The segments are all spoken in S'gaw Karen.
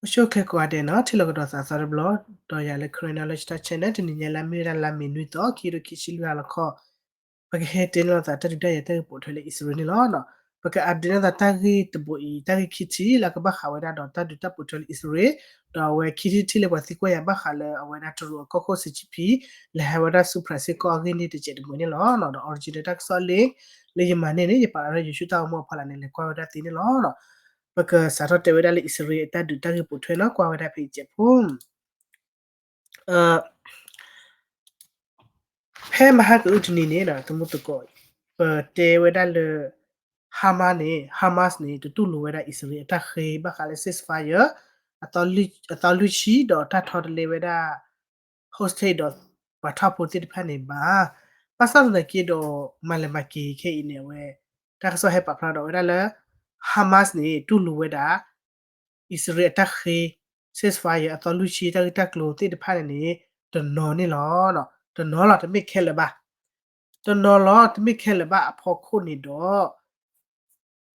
အိၣ်ဆူၣ်အိၣ်ချ့ကိးဂၤဒဲးနီၤ, ထံၣ်လိာ်ကဒီးသးသီတဘျီ, ဒီးယၤလၢ Karen Knowledge Talk Channel တနံၤညါလၢအမ့ၢ်ဝဲဒၣ်လါမ့ၤနွံသီ ခံကထိခံဆံလွံၢ်ဟါလီၤခီ, ပကဟဲတဲန့ၢ်လိာ်သးတၢ်ဒုးတၢ်ယၤတၢ်ဂ့ၢ်ပိာ်ထွဲလၢအံၣ်စရ့လးန့ၣ်လီၤ. ပက update န့ၢ်သးတၢ်ဂ့ၢ်တဘိအံၤ တၢ်ဂ့ၢ်ခံထံၣ်လၢအကဘၣ်ဃးဝဲဒၣ်ဒီးတၢ်ဒုးတၢ်ပိာ်ထွဲလၢအံၣ်စရ့လး, ဒီးအဝဲခံထံၣ်တထံၣ်လၢပှၤသံကွၢ်ယၤဘၣ်ဃးလၢအဝဲဒၣ်တရူးအကီၢ်ခိၣ် Xi Jinping လဲၤဟးဝဲဒၣ်ဆူ Brussels ကီၢ်အဂ့ၢ်န့ၣ်တစဲးတမှဲၤန့ၣ်လီၤ. ဒီး original တၢ်ကစီၣ်လၢ လၢယမၤန့ၢ်န့ၣ် ယပာ်လီၤလၢ YouTube တၢ်ဂီၤမူအဖီလာ်န့ၣ် လဲၤကွၢ်ဝဲဒၣ်သ့န့ၣ်လီၤ. ပကစးထီၣ်တဲဝဲဒၣ်လၢအံၣ်စရ့လးအတၢ်ဒုးတၢ်ဂ့ၢ်ပိာ်ထွဲနီၤ, ကွၢ်ဝဲဒၣ်ဖဲအံၤစဲးဖိ ဖဲမဟါကအုတနံၤန့ၣ် သမူသကိး ပတဲဝဲဒၣ်လၢ Hamas န့ၣ် Hamas န့ၣ် တတူၢ်လိာ်ဝဲဒၣ်အံၣ်စရ့လးအတၢ်ဃ့ဘၣ်ဃးလၢ ceasefire အသီလွံၢ်ဆံ ဒီးတၢ်ထီတလဲဝဲဒၣ် hostage ဒီးပှၤထီၣ်ဖိသ့ၣ်တဖၣ်န့ၣ်ဘၣ်. ဘၣ်ဆၣ်သနာ်က့ဒီး မၤလဲၤမၤက့ၤခဲအံၤန့ၣ် အဝဲ တၢ်ကစီၣ်ဟဲပာ်ဖျါဒီးဝဲဒၣ်လၢ Hamas န့ၣ် တူၢ်လိာ်ဝဲဒၣ် အံၣ်စရ့လးအတၢ်ဃ့ ceasefire အသီလွံၢ်ဆံ တၢ်ဂ့ၢ်တၢ်ကျိၤသ့ၣ်တဖၣ်န့ၣ်န့ၣ် တနီၤန့ၣ်လီၤ. တနီၤလီၤ တမ့ၢ်ခဲလၢာ်ဘၣ်. တနီၤလီၤ တမ့ၢ်ခဲလၢာ်ဘၣ်အဖီခိၣ်န့ၣ်ဒီး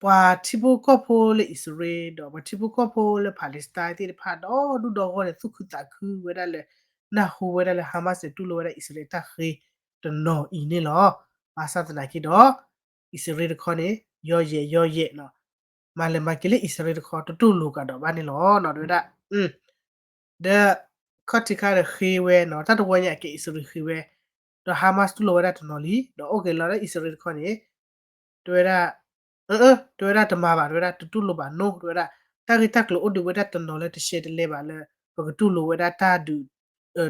ပှၤထံဖိကီၢ်ဖိလၢအံၣ်စရ့လး ဒီးပှၤထံဖိကီၢ်ဖိလၢ Palestine သ့ၣ်တဖၣ်ဒီဒူၣ်ဒီဂီၢ်န့ၣ် သူၣ်ခုသးခုဝဲဒၣ်လၢ နၢ်ဟူဝဲဒၣ်လၢ Hamas န့ၣ် တူၢ်လိာ်ဝဲဒၣ်အံၣ်စရ့လးအတၢ်ဃ့တနီၤအံၤန့ၣ်လီၤ. ဘၣ်ဆၣ်သနာ်က့ဒီး အံၣ်စရ့လးတခီန့ၣ် ယီယဲၢ်ယီယဲၢ်နီၤ, မၤလဲၤမၤက့ၤလၢအံၣ်စရ့လးတခီ တတူၢ်လိာ်ကဒီးဘၣ်န့ၣ်လီၤ. ဒီးဝဲဒၣ် ဒီး ခီၣ်ထံးခါဒီးဃ့ဝဲနီၤ, တၢ်တဝီညါအကဲအံၣ်စရ့လးဃ့ဝဲ, ဒီး Hamas တူၢ်လိာ်ဝဲဒၣ်တနီၤလံ, ဒီးအိၣ်က့ၤလီၤလၢအံၣ်စရ့လးတခီန့ၣ် တဲဝဲဒၣ် တဲဝဲဒၣ်တမၤဘၣ်, တဲဝဲဒၣ်တတူၢ်လိာ်ဘၣ်နီၤ, တဲဝဲဒၣ် တၢ်ဂ့ၢ်တၢ်ကျိၤအိၣ်ဒံးဝဲဒၣ်တနီၤလၢတရှဲတလဲဘၣ်လၢ ပကတူၢ်လိာ်ဝဲဒၣ်တၢ်ဒုး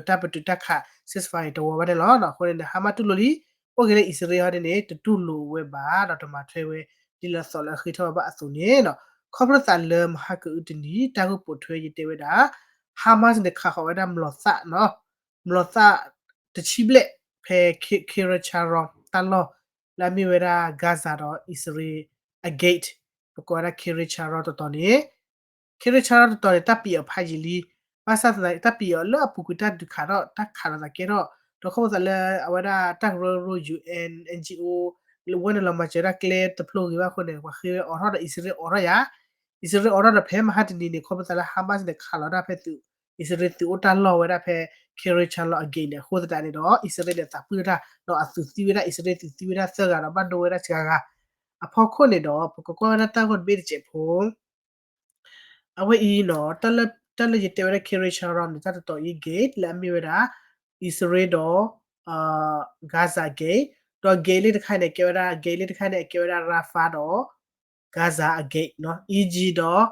တၢ်ပတုာ်တၢ်ခး ceasefire တဝီဘၣ်န့ၣ်လီၤ. အဃိန့ၣ် Hamas တူၢ်လိာ်လံ, အိၣ်က့ၤလၢအံၣ်စရ့လးဟီဒ်န့ၣ် တတူၢ်လိာ်ဝဲဘၣ် ဒီးတမၤထွဲဝဲ ဒ်လၢအသီလၢအဃ့ထီၣ်ဝဲဘၣ်အသိးန့ၣ်နီၤ, ခီဖျိသးလၢမဟါကအုတနံၤ တၢ်ဂ့ၢ်ပိာ်ထွဲယတဲဝဲဒၣ် Hamas န့ၣ်ခးဃီၤဝဲဒၣ်မျိာ်သၣ်နီၤ, မျိာ်သၣ်တဆံဘျဲၣ် ဖဲ Kiryat Shaaron တၢ်လီၢ် လၢအမ့ၢ်ဝဲဒၣ် Gaza ဒီးအံၣ်စရ့လးအ gate ပကိးဝဲဒၣ် Kiryat Shaaron တတီၤန့ၣ် Kiryat Shaaron တတီၤန့ၣ် တၢ်ပံၤအီၤဖးယံာ်လံ, ဘၣ်ဆၣ်သနာ်က့ တၢ်ပံၤအီၤလၢအပူၤကွံာ်တၢ်ဒုးခးထီၣ် တၢ်ခးလိာ်သးကဲထီၣ်, ဒီးခီဖျိသးလၢအဝဲဒၣ်တၢ်ကရၢကရိ ယူၣ်အၣ် အၣ်အၣ်ယူၣ်အိၣ် လၢဝဲနုာ်လီၤမၤစၢၤဒၣ်ကျဲတဖျိဂ့ၤဘၣ်အဃိန့ၣ် ပှၤဃ့ဝဲအိးထီၣ်ဒီးအံၣ်စရ့လးအိးထီၣ်ယၤ, အံၣ်စရ့လးအိးထီၣ်ဒီးဖဲမဟါတနံၤန့ၣ် ခီဖျိသးလၢ Hamas န့ၣ် ခးလီၤဒၣ်ဖဲသုး အံၣ်စရ့လးသုးအိၣ်တၢ်လီၢ်ဝဲဒၣ်ဖဲ Kiryat Shaaron အ gate န့ၣ် အဃိသတးန့ၣ်ဒီး အံၣ်စရ့လးန့ၣ် သးပှၢ်တၢ် ဒီးအသုးသံဝဲဒၣ် အံၣ်စရ့လးသုးသံဝဲဒၣ်သၢဂၤဒီးဘၣ်ဒိဝဲဒၣ်စှၤဂၤ အဖီခိၣ်န့ၣ်ဒီး ပကကွၢ်ဝဲဒၣ်တၢ်ဂီၢ်တဘ့ၣ်တစဲးဖိ အဝဲအံၤနီၤ တၢ်လၢယတဲဝဲဒၣ် Kiryat Shaaron န့ၣ် တၢ်တတီၤအံၤ gate လၢအမ့ၢ်ဝဲဒၣ် အံၣ်စရ့လးဒီး Gaza gate ဒီး gate လၢတခါန့ၣ် ကဲဝဲဒၣ် gate လၢတခါန့ၣ် အကဲဝဲဒၣ် Rafah ဒီး Gaza အ gate နီၤ Egypt ဒီး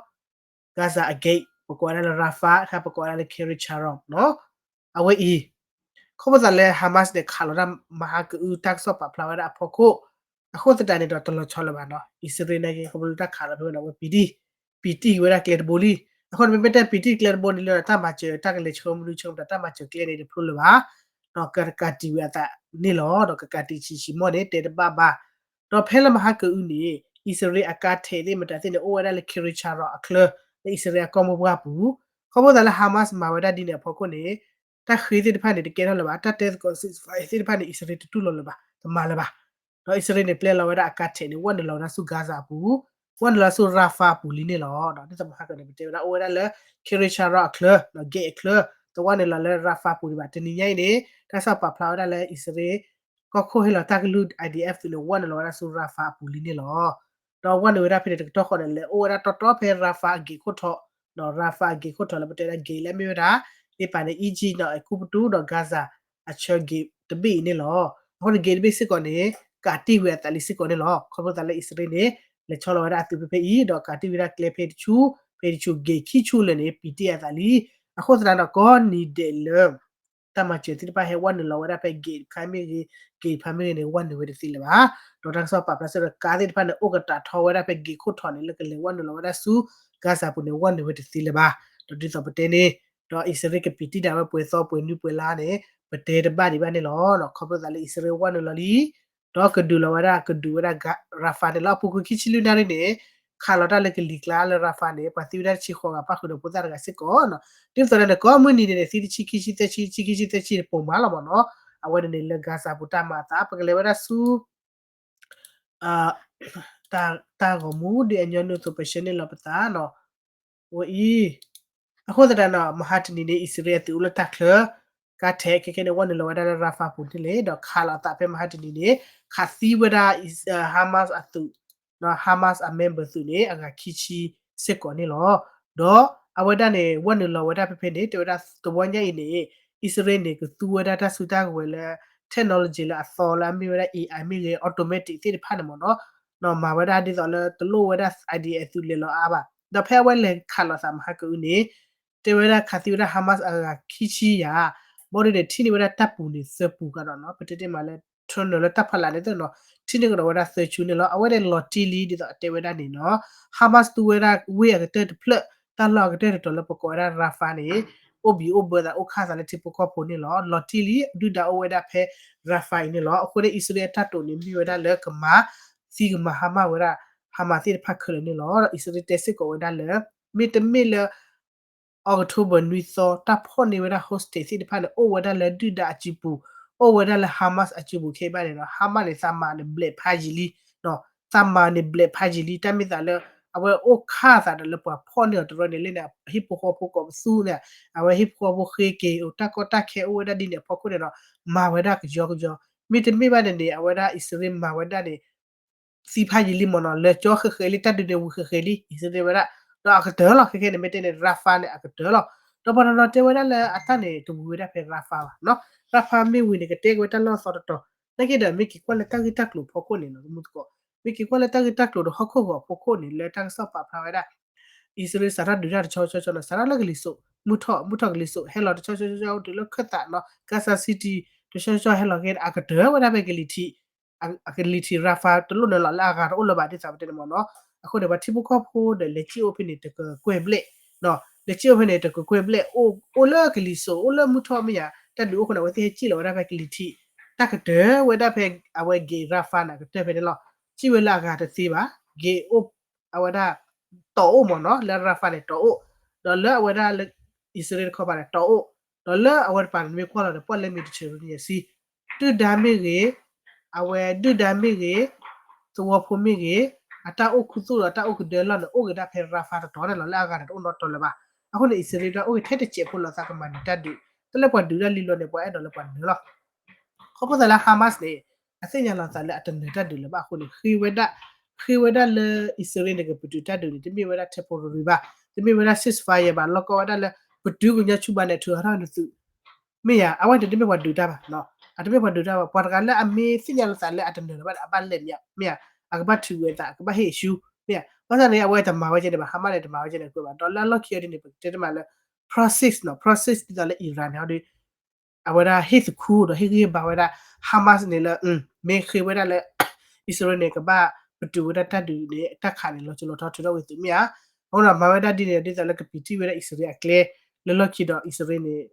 Gaza အ gate ပကိးဝဲဒၣ်လၢ Rafah တခါပကိးဝဲဒၣ်လၢ Kiryat Shaaron နီၤ အဝဲအံၤ ခီဖျိသးလၢ Hamas န့ၣ် ခးလီၤဒၣ်မဟါကအုတၢ်ကစီၣ်ပာ်ဖျါဝဲဒၣ်အဖီခိၣ် အဃိသတးန့ၣ်ဒီး တလီၤဆီလၢၤဘၣ်နီၤ အံၣ်စရ့လးန့ၣ်က့ ခီဖျိလၢတၢ်ခးလီၤဖဲဝဲန့ၣ် အဝဲပံၤတံၢ် ပံၤတံၢ်က့ၤဝဲဒၣ်ကျဲတဘိလံ အဃိန့ၣ် မ့မ့ၢ်တၢ်ပံၤတံၢ်ကျဲတဘိန့ၣ်လၢ တၢ်မၤစၢၤ တၢ်ကလဲၤဆှၢမနုၤဆှၢမတၤ တၢ်မၤစၢၤကျဲန့ၣ် တဖျိလၢၤဘၣ် ဒီးကကးတံာ်ဝဲအသးန့ၣ်လီၤ ဒီးကကးတံာ်ဆံးဆံးမီၢ်န့ၣ် တဲတဘၣ်ဘၣ် ဒီးဖဲလၢမဟါကအုန့ၣ် အံၣ်စရ့လးအကါထဲးသ့ၣ်မတၤသ့ၣ်န့ၣ် အိၣ်ဝဲဒၣ်လၢ Kiryat Shaaron အချၢ လၢအံၣ်စရ့လးအကီၢ်မိၢ်ပှၢ်ပူၤ ခီဖျိသးလၢ Hamas မၤဝဲဒၣ်ဒ်န့ၣ်အဖီခိၣ်န့ၣ် တၢ်ဃ့သ့ၣ်တဖၣ်န့ၣ် တကဲထီၣ်လၢၤဘၣ် တၢ်တဲသကိး ceasefire သ့ၣ်တဖၣ်န့ၣ် အံၣ်စရ့လးတတူၢ်လိာ်လၢၤဘၣ် တမၤလၢၤဘၣ် ဒီးအံၣ်စရ့လးန့ၣ် ပျဲလီၤဝဲဒၣ်အကါထဲးန့ၣ် ဝဲနုာ်လီၤဝဲဒၣ်ဆူ Gaza အပူၤ ဝဲနုာ်လီၤဆူ Rafah အပူၤလံန့ၣ်လီၤ ဒ်သိးမဟါကန့ၣ် ပတဲဝဲဒၣ်အိၣ်ဝဲဒၣ်လၢ Kiryat Shaaron အချၢ ဒီး gate အချၢ တဝဲနုာ်လီၤလၢ Rafah အပူၤဒံးဘၣ် တနံၤညါအံၤန့ၣ် တၢ်ကစီၣ်ပာ်ဖျါဝဲဒၣ်လၢအံၣ်စရ့လး ကီၢ်ခိၣ်ဟ့ၣ်လီၤတၢ်ကလုၢ် IDF သုးန့ၣ် ဝဲနုာ်လီၤဝဲဒၣ်ဆူ Rafah အပူၤလံန့ၣ်လီၤ ဒီးဝဲနုာ်ဝဲဒၣ်ဖဲန့ၣ်တကတီၢ်ဃီန့ၣ် လဲၤအိၣ်ဝဲဒၣ်တီတီဖဲ Rafah အ gate ခိၣ်ထီၣ် ဒီး Rafah အ gate ခိၣ်ထီၣ်လၢပတဲဒၣ် gate လၢအမ့ၢ်ဝဲဒၣ် လၢပာ်န့ၣ် Egypt ဒီးအဲၤကူပတူးဒီး Gaza အဆၢ gate တဘ့ၣ်အံၤန့ၣ်လီၤ အဃိန့ၣ် gate တဘ့ၣ်စ့ၢ်ကီးန့ၣ် ကးတံာ်ဝဲအသးလံစ့ၢ်ကီးန့ၣ်လီၤ ခီဖျိသးလၢအံၣ်စရ့လးန့ၣ် လဲၤဆီလီၤဝဲဒၣ်အသုးဖဲဖဲအံၤ ဒီးကးတံာ်ဝဲဒၣ်ကျဲဖဲတဆူ ဖဲတဆူ gate ခံဆူလၢာ်န့ၣ် ပံၤတံၢ်အသးလံ အဃိသတးဒီးကိးနံၤဒဲးလၢ တၢ်မၤစၢၤသ့ၣ်တဖၣ်ဟဲဝဲနုာ်လီၤဝဲဒၣ်ဖဲ gate တခါမ့ၢ်ဂ့ၤ gate တခါမ့ၢ်ဂ့ၤန့ၣ် ဝဲနုာ်ဝဲတသ့လၢၤဘၣ် ဒီးတၢ်ကစီၣ်ပာ်ဖျါစ့ၢ်ကီး ကါသ့ၣ်တဖၣ်န့ၣ် အိၣ်ကတၢၢ်ထီဝဲဒၣ်ဖဲ gate ခိၣ်ထီၣ်န့ၣ် လၢကလဲၤဝဲနုာ်လီၤဝဲဒၣ်ဆူ Gaza ပူၤန့ၣ် ဝဲနုာ်ဝဲတသ့လၢၤဘၣ် ဒီးဒ်သိးပတဲန့ၣ် ဒီးအံၣ်စရ့လးကပံၤတံၢ်ဒၣ်ဝဲပှဲၤသီပှဲၤနွံပှဲၤလါန့ၣ် ပတဲတဘၣ်ဒံးဘၣ်န့ၣ်လီၤ ခီဖျိသးလၢအံၣ်စရ့လးဝဲနုာ်လီၤလံ ဒီးကဒုးလီၤဝဲဒၣ် ကဒုးဝဲဒၣ် Rafah န့ၣ်လီၤ အပူၤကွံာ်ခံဆံလွံၢ်နၣ်ရံၣ်န့ၣ် ခးလီၤတၢ်လၢကလံၤကျါလၢ Rafah န့ၣ် ပှၤသံဝဲဒၣ်တဆံဃိးဂၤ ပၣ်ဃုာ်ဒီးဖိသၣ်တဂၤစ့ၢ်ကီး ဒ်သိးဒီးန့ၣ် ကိးမုၢ်နံၤန့ၣ် သံတဆံခံဆံသၢဆံ ဆံခံဆံသၢဆံန့ၣ် ပိာ်မၤလီၤမးနီၤ အဝဲန့ၣ်န့ၣ်လၢ Gaza ပူၤတၢ်မၤအသး ပကလဲၤဝဲဒၣ်ဆူ တၢ်ဂီၤမူဒ်အညီနုၢ်အသိး ပဆှၢန့ၢ်လီၤပသးနီၤ ဝဲအံၤ အဃိသတးန့ၣ် မဟါတနံၤန့ၣ် အံၣ်စရ့လးအသုးအိၣ်လၢတၢ်ချၢ ကါထဲးခဲခဲန့ၣ် ဝဲနုာ်လီၤဝဲဒၣ်လၢ Rafah ပူၤန့ၣ်လီၤ ဒီးခးလိာ်သးဖဲမဟါတနံၤန့ၣ် ခးသံဝဲဒၣ် Hamas အသုး Hamas အ member သုးန့ၣ် အဂၤခံဆံစ့ၢ်ကီးန့ၣ်လီၤ. ဒီးအဝဲဒၣ်န့ၣ် ဝဲနုာ်လီၤဝဲဒၣ်ဖဲဖဲန့ၣ် တဲဝဲဒၣ်တဝီညါအံၤန့ၣ် အံၣ်စရ့လးန့ၣ် ကသူဝဲဒၣ်တၢ်စုတၢ်ကဝဲၤလၢ technology လၢအသီလၢအမ့ၢ်ဝဲဒၣ် AI မ့ၢ်ဂ့ၤ automatic သ့ၣ်တဖၣ်န့ၣ်မ့ၢ်နီၤ မၤဝဲဒၣ်ဒ်သိးလၢတလိၣ်ဝဲဒၣ် အံၣ်စရ့လးအသုးလဲၤလီၤအါဘၣ်. ဒီးဖဲအဝဲလဲၤခးလိာ်သးမဟါကအုန့ၣ် တဲဝဲဒၣ်ခးသံဝဲဒၣ် Hamas အဂၤခံဆံယၤ ဘီဒုန့ၣ် ထံၣ်န့ၢ်ဝဲဒၣ်တၢ်ပူၤန့ၣ်သၢပူၤကဒီးနီၤ ပတဲတ့ၢ်မးလၢ tunnel လၢတၢ်ဖီလာ်န့ၣ်သ့ၣ်နီၤ ထံၣ်န့ၢ်ကဒီးဝဲဒၣ်သၢဆူန့ၣ်လီၤ. အဝဲန့ၣ်လီၤတံၢ်လံဒ်သိးအတဲဝဲဒၣ်န့ၣ်နီၤ Hamas သူဝဲဒၣ်ဝ့ၢ်အကတၢၢ်တဖျၢၣ် တၢ်လီၢ်အကတၢၢ်တတီၤလၢပကိးဝဲဒၣ် Rafah န့ၣ် အိၣ်ဘံၣ်အိၣ်ဘၢသးအိၣ်ခၣ်သးလၢထံဖိကီၢ်ဖိန့ၣ်လီၤ. လီၤတံၢ်လံ ဒုၣ်ဒါအိၣ်ဝဲဒၣ်ဖဲ Rafah အံၤန့ၣ်လီၤ. အဃိန့ၣ် အံၣ်စရ့လးအတၢ်တိာ်န့ၣ်မ့ၢ်ဝဲဒၣ်လၢကမၤသံကမၤဟါမၢ်ဝဲဒၣ် Hamas သ့ၣ်တဖၣ်ခဲလၢာ်န့ၣ်လီၤ. ဒီးအံၣ်စရ့လးတဲစ့ၢ်ကီးဝဲဒၣ်လၢ မ့တမ့ၢ်လၢ October နွံသီ တၢ်ဖီၣ်န့ၢ်ဝဲဒၣ် hostage သ့ၣ်တဖၣ်န့ၣ် အိၣ်ဝဲဒၣ်လၢဒုၣ်ဒါအစုပူၤ, အိၣ်ဝဲဒၣ်လၢ Hamas အစုပူၤခဲအံၤဘၣ်န့ၣ်ဒီး Hamas န့ၣ် သးမၤန့ၣ်ဘျဲးဖးယံာ်လံ, သးမၤန့ၣ်ဘျဲးဖးယံာ်လံ တၢ်မ့ၢ်သးလၢ အဝဲအိၣ်ခၣ်သးဒီးလၢပှၤဖီၣ်န့ၢ်အီၤတရၢန့ၣ် လၢန့ၣ် ဟံၣ်ဖိဃီဖိကိးပသူန့ၣ် အဝဲဟံၣ်ဖိဃီဖိဃ့က့ၤ အိၣ်တၢ်ကီတၢ်ခဲအိၣ်ဝဲဒၣ်ဒ်န့ၣ်အဖီခိၣ်န့ၣ်ဒီး မၤဝဲဒၣ်ကယီကယီ, မ့တမ့ၢ်ဘၣ်န့ၣ်န့ၣ် အဝဲဒၣ်အံၣ်စရ့လးမၤဝဲဒၣ်န့ၣ် သံဖးယံာ်လံမ့ၢ်နီၤ လၢာ်ကၠီဃဲးဃဲးလံ တၢ်ဒုးန့ၣ်ဝံၤဃဲးဃဲးလံ အံၣ်စရ့လးဝဲဒၣ်, ဒီးအကတၢၢ်လီၤ ခဲခဲန့ၣ် မ့ၢ်တဲန့ၣ် Rafah န့ၣ် အကတၢၢ်လီၤ. ဒီးပှၤတနီၤတဲဝဲဒၣ်လၢအတၢ်န့ၣ် တဝံၤဝဲဒၣ်ဖဲ Rafah ဘၣ်နီၤ, Rafah မ့ၢ်ဝံၤန့ၣ် ကတဲက့ၤဝဲတၢ်လီၢ်သီတတီၤ, နာ်က့ဒီး မ့ၢ်က့ၤကွၢ်လၢတၢ်ဂ့ၢ်တၢ်ကျိၤဖီခိၣ်န့ၣ်နီၤ တမူတကိး, မ့ၢ်က့ၤကွၢ်လၢတၢ်ဂ့ၢ်တၢ်ကျိၤဒီးဟီၣ်ခိၣ်ဂီၤဖီခိၣ်န့ၣ် လၢတၢ်ကစီၣ်ပာ်ဖျါဝဲဒၣ် အံၣ်စရ့လးစးထီၣ်ဒုးတၢ်တဆီဆီဆီနီၤ စးထီၣ်လၢကလံၤစိး, မုၢ်ထီၣ် မုၢ်ထီၣ်ကလံၤစိး ဟဲလီၤတဆီဆီဆီ တုၤလၢခၢၣ်သးနီၤ Gaza City တဆီဆီဆီ ဟဲလီၤက့ၤ အကတၢၢ်ဝဲဒၣ်ဖဲကလံၤထံး အကလံၤထံး Rafah တလိၣ်နုာ်လီၤလၢအဂၤတအိၣ်လၢၤဘၣ် ဒ်သိးပတဲန့ၣ်မ့ၢ်နီၤ, အဃိန့ၣ် ပှၤထံဖိကီၢ်ဖိဒီး လဲၤစံၣ်အိၣ်ဖဲန့ၣ် တကကွဲၢ်ဘျဲၣ်, လဲၤစံၣ်အိၣ်ဖဲန့ၣ် တကကွဲၢ်ဘျဲၣ် အိၣ်လၢကလံၤစိး အိၣ်လၢမုၢ်ထီၣ်မ့ၢ်ယၤ တၢ်ဒုးအိၣ်ဃိန့ၣ် အဝဲသ့ၣ်ဟဲစံၣ်လီၤဝဲဒၣ်ဖဲကလံၤထံး, တၢ်ကတၢၢ်ဝဲဒၣ်ဖဲ အဝဲ gate Rafah န့ၣ် ကတၢၢ်ဖဲန့ၣ်လီၤ, စံၣ်ဝဲလၢအဂၤတသ့ဘၣ်, gate အိၣ် အဝဲဒၣ် တီၤအိၣ်မ့ၢ်နီၤ လၢ Rafah န့ၣ် တီၤအိၣ်, ဒီးလၢအဝဲဒၣ်လၢ အံၣ်စရ့လးတခီပၤန့ၣ် တီၤအိၣ်, ဒီးလၢအဝဲတပၤန့ၣ် မ့ၢ်ကွၢ်လီၤဒီး ပှၤလၢ Mediterranean Sea ဒုၣ်ဒါမ့ၢ်ဂ့ၤ, အဝဲဒုၣ်ဒါမ့ၢ်ဂ့ၤ, သဝီဖိမ့ၢ်ဂ့ၤ, အတၢ်အိၣ်ခူသူၣ်ဒီးတၢ်အိၣ်ကဒၢလီၢ်န့ၣ် အိၣ်က့ၤဒၣ်ဖဲ Rafah တတီၤန့ၣ်လီၤ လၢအဂၤန့ၣ်တအိၣ်နီတီၤလၢၤဘၣ်, အဃိန့ၣ် အံၣ်စရ့လးဒၣ်အိၣ်က့ၤထဲတစဲးဖိလီၤ သးကမၤနၢၤတၢ်ဒုး, တၢ်လၢပှၤဒုးတၢ်လံလီၤန့ၣ် ပှၤအဲၣ်ဒိးလၢပှၤနၢၤလီၤ ခီဖျိသးလၢ Hamas န့ၣ် အသ့ၣ်ညါလီၤသးလၢအတနၢၤတၢ်ဒုးလၢၤဘၣ်အဃိန့ၣ် ဃ့ဝဲဒၣ်, ဃ့ဝဲဒၣ်လၢအံၣ်စရ့လးန့ၣ် ကပတုာ်တၢ်ဒုးန့ၣ် တမ့ၢ်ဝဲဒၣ် temporary ဘၣ်, တမ့ၢ်ဝဲဒၣ် ceasefire ဘၣ်, လီၢ်ကီဝဲဒၣ်လၢ ပတုာ်ကညီဆူၣ်ဘၣ်န့ၣ် ထုးဟးထီၣ်နသုး, မ့ၢ်ယၤ အဝဲန့ၣ်တမ့ၢ်ပှၤဒုးတၢ်ဘၣ်, အတမ့ၢ်ပှၤဒုးတၢ်ဘၣ်, ပှၤတဂၤလၢအမ့ၢ်သ့ၣ်ညါလီၤသးလၢအတနၢၤလၢၤဘၣ်န့ၣ် အဘၣ်လဲၤမ့ၢ်, မ့ၢ်ယၤ, အကဘၣ်ထုးဝဲသး အကဘၣ်ဟ့ၣ်အရှူ, မ့ၢ်ယၤ, ဘၣ်ဆၣ်န့ၣ် အဝဲတမၤဝဲကဲန့ၣ်ဘၣ်, Hamas န့ၣ် တမၤဝဲကဲန့ၣ်ကွဲးဘၣ်, ဒီးလၢအလီၢ်ခံအီၤဒ်န့ၣ် ပကတဲတမးလၢ proxy နီၤ, proxy ဒ်သိးလၢ Iran န့ၣ် အဝဲဒၣ်ဟ့ၣ်သခူဒီးဟ့ၣ်ဂံၢ်ဟ့ၣ်ဘါဝဲဒၣ် Hamas န့ၣ်လၢ မ့ၢ်ဃ့ဝဲဒၣ်လၢ အံၣ်စရ့လးန့ၣ် ကဘၣ်ပတုာ်ဝဲဒၣ်တၢ်ဒုးန့ၣ် တၢ်ခးန့ၣ် လီၤစိၤလီၤထီထုးထီၣ်ဝဲသုးမ့ၢ်ဧါ, အဃိဒီးမၤဝဲဒၣ်ဒ်န့ၣ် ဒ်သိးလၢကပံာ်တံၢ်ဝဲဒၣ်အံၣ်စရ့လးအကျဲ လၢလီၢ်ခံဒီးအံၣ်စရ့လးန့ၣ်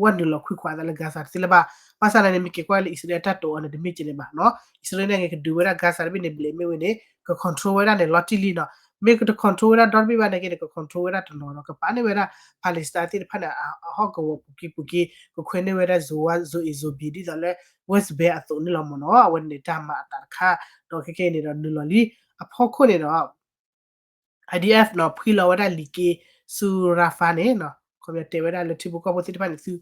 ဝဲနုာ်လီၤခွံခွးသးလၢ Gaza တသ့လၢၤဘၣ်, ဘၣ်ဆၣ်န့ၣ် မ့ၢ်က့ၤကွၢ်လၢအံၣ်စရ့လးအတၢ်တိာ်အီၤန့ၣ် တမ့ၢ်ကဲန့ၣ်ဘၣ်နီၤ, အံၣ်စရ့လးန့ၣ် ကဒုးဝဲဒၣ် Gaza တဘ့ၣ်န့ၣ် ဘျဲးမ့ၢ်ဝဲန့ၣ် က control ဝဲဒၣ်န့ၣ် လီၤတံၢ်လံနီၤ, မ့ၢ်ကတ control ဝဲဒၣ်ဒီတဘ့ၣ်ဘၣ်န့ၣ်က့န့ၣ် က control ဝဲဒၣ်တနီၤနီၤ ကပာ်န့ၢ်ဝဲဒၣ် Palestine သ့ၣ်တဖၣ်န့ၣ် အဟီၣ်ကဝီၤပူၤက့ပူၤက့ ကခွဲးန့ၢ်ဝဲဒၣ် zone one zone eight zone B ဒ်သိးလၢ West Bank အသိးန့ၣ်လီၤမ့ၢ်နီၤ, အဝဲန့ၣ်တၢ်မၤအသးတခါ, ဒီးခဲကနံၣ်အံၤန့ၣ်ဒီးနုာ်လီၤလံ, အဖီခိၣ်န့ၣ်ဒီး IDF နီၤ ဖှံလီၤဝဲဒၣ်လံာ်က့ ဆူ Rafah န့ၣ်နီၤ, ခီပညီတဲဝဲဒၣ်လၢထံဖိကီၢ်ဖိသ့ၣ်တဖၣ်န့ၣ် သုဟး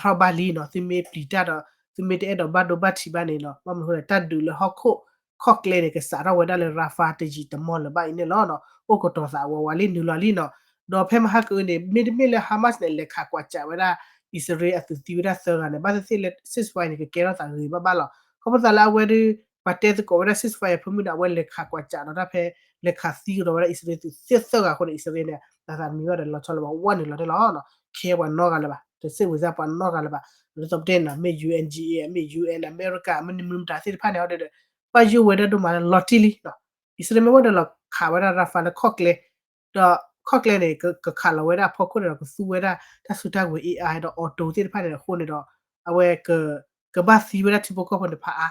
ထီၣ်ဘၣ်လံနီၤ, သုမ့ၢ်ပျံၤတၢ်ဒီး သုမ့ၢ်တအဲၣ်ဒိးဘၣ်ဒိဘၣ်ထံးဘၣ်န့ၣ်နီၤ, ဘၣ်မနုၤအဃိလဲၣ် တၢ်ဒုးလၢဟီၣ်ခိၣ်ခီၣ်ကျဲန့ၣ် ကစးထီၣ်ဝဲဒၣ်လၢ Rafah တယံာ်တမီၢ်လၢၤဘၣ်အံၤန့ၣ်လီၤနီၤ, အိၣ်ကတီၤသးဝးဝးလံ နုာ်လီၤလံနီၤ, ဒီးဖဲမဟါကအုန့ၣ် မ့တမ့ၢ်လၢ Hamas န့ၣ် လဲၤခးကွၢ်ကးဝဲဒၣ် အံၣ်စရ့လးအသုးသံဝဲဒၣ်သၢဂၤန့ၣ် ဘၣ်သ့ၣ်သ့ၣ်လၢ ceasefire န့ၣ် ကကဲထီၣ်သးဂ့ၤဘၣ်ဘၣ်လီၤ, ခီဖျိသးလၢအဝဲဒၣ် ပှၤတဲသကိးဝဲဒၣ် ceasefire ဖိမုၣ်ဒီး အဝဲလဲၤခးကွၢ်ကးဒီးတၢ်ဖဲ လဲၤခးသံကဒီးဝဲဒၣ်အံၣ်စရ့လးသုးသ့ၣ်သၢဂၤအဃိန့ၣ် အံၣ်စရ့လးန့ၣ် တၢ်သးတမံဘၣ်ဒီးလီၤဆီလၢၤဘၣ် ဝဲနုာ်လီၤန့ၣ်လီၤ, ခဲပှၤနီတဂၤလၢၤဘၣ်, တစ့ၣ်ဝံၤစၢ်ပှၤနီတဂၤလၢၤဘၣ်, ဒ်သိးပတဲန့ၣ် မ့ၢ် UNGA မ့ၢ် UN အမဲရကၤ မ့ၢ်နမ့ၢ်မတၤသ့ၣ်တဖၣ်န့ၣ် အီၤဒီး ဘၣ်ယိၣ်ဝဲဒၣ်ဒိၣ်မးလၢလီၤတံၢ်လံ, အံၣ်စရ့လးမ့ၢ်ဝဲဒီးလီၤခးဝဲဒၣ် Rafah လၢခီၣ်ကျဲ ဒီးခီၣ်ကျဲန့ၣ် ကခးလီၤဝဲဒၣ်အဖီခိၣ်န့ၣ်ဒီး ကသူဝဲဒၣ်တၢ်စုတၢ်ကဝဲၤ AI ဒီး auto သ့ၣ်တဖၣ်န့ၣ်အဃိန့ၣ်ဒီး အဝဲ ကဘၣ်သံဝဲဒၣ်ထံဖိကီၢ်ဖိန့ၣ်ဖးအါ,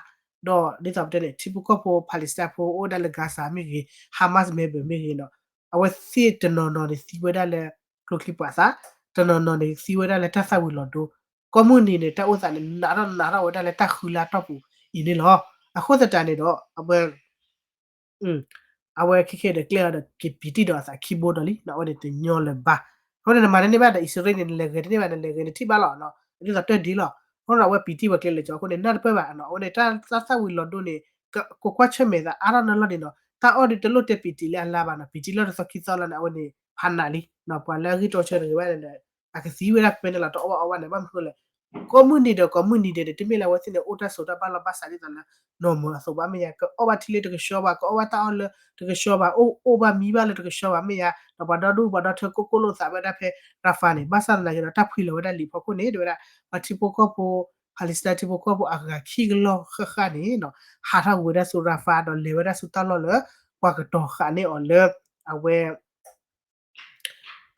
ဒီးဒ်သိးပတဲန့ၣ် ထံဖိကီၢ်ဖိ Palestine ဖိအိၣ်ဝဲဒၣ်လၢ Gaza မ့ၢ်ဂ့ၤ Hamas member မ့ၢ်ဂ့ၤဒီး အဝဲသ့ၣ်တနီၤနီၤန့ၣ်သံဝဲဒၣ်လၢ ကျိချံပှၤသး, တနီၤနီၤန့ၣ်သံဝဲဒၣ်လၢတၢ်သၣ်ဝံၤလီၤဒိ, ကိးမုၢ်နံၤန့ၣ် တၢ်အိၣ်သးန့ၣ် နးထီၣ်နးထီၣ်ဝဲဒၣ်လၢတၢ်ဃုလါတီၢ်ပူၤအံၤန့ၣ်လီၤ. အဃိသတးန့ၣ်ဒီး အဝဲ အဝဲခဲခဲဒီးကျဲအီၤဒီးက့ၤပံၤတံၢ်ဒီးအသးခံဘိဒီးလံ, အဝဲန့ၣ်တညီလၢၤဘၣ်. အဃိန့ၣ် နမၤတန့ၢ်ဘၣ်ဒီး အံၣ်စရ့လးန့ၣ် နလဲၤဂဲၤတန့ၢ်ဘၣ် နလဲၤဂဲၤနထံၣ်ဘၣ်လီၤနီၤ ဒ်သိးတၢ်ဒ်လီၤ. အဃိန့ၣ် အဝဲပံာ်တံၢ်ဝဲကျဲလၢာ်ကၠီအဃိန့ၣ် နၢ်တပၢၢ်ဘၣ်နီၤ အဝဲန့ၣ် တၢ်သၣ်ဝံၤလီၤဒိန့ၣ် ကိးကွၢ်ဆၢၣ်မဲာ်သးအါထီၣ်နၢလီၢ်ဒံးနီၤ တၢ်အီၣ်ဒံးတလိၣ်တဲပံာ်တံၢ်လၢအလါဘၣ်နီၤ ပံာ်တံၢ်လီၢ်တသီခံသီလီၤန့ၣ် အဝဲန့ၣ် ဖးနးလံနီၤ ပှၤလၢအဂ့ၢ်တြီဆၢတဂ့ၤဘၣ်န့ၣ် အကသံဝဲဒၣ်ဖဲန့ၣ်လီၤ တအီၣ်ဘၣ်အီဘၣ်န့ၣ် ဘၣ်မနုၤဃိလဲၣ် ကိးမုၢ်နံၤဒီး ကိးမုၢ်နံၤဒီးန့ၣ် တမ့ၢ်လၢအဝဲသ့ၣ်န့ၣ် အိၣ်တၢ်စိတၢ်ဘၣ်လီၢ်ဘၣ်စးဒ်သိးလၢ နီၢ်မၢအသိးဘၣ်မ့ၢ်ယါ ကအီၣ်ဘၣ်ထံလၢတကဆှီဘၣ် ကအီၣ်ဘၣ်တၢ်အီၣ်လၢတကဆှီဘၣ် အိၣ်အိၣ်ဘၣ်မံဘၣ်လၢတကဆှီဘၣ်မ့ၢ်ယါ ဒီးပှၤဒီဒူၣ်ပှၤဒီထၢကိၢ်ကိၢ်လိာ်သးဝဲဒၣ်ဖဲ Rafah န့ၣ် ဘၣ်ဆၣ်သနာ်က့ဒီး တၢ်ဖှံလီၤဝဲဒၣ်လံာ်ဖီခိၣ်န့ၣ် တဲဝဲဒၣ် ပှၤထံဖိကီၢ်ဖိ Palestine ထံဖိကီၢ်ဖိအဂၤခံကလီၢ်ဃၣ်ဃၣ်န့ၣ်နီၤ ဟးထီၣ်ကွံာ်ဝဲဒၣ်ဆူ Rafah ဒီးလဲၤဝဲဒၣ်ဆူတၢ်လီၢ်လၢ ပှၤကတီၤဃာ်န့ၢ်အီၤလၢ အဝဲ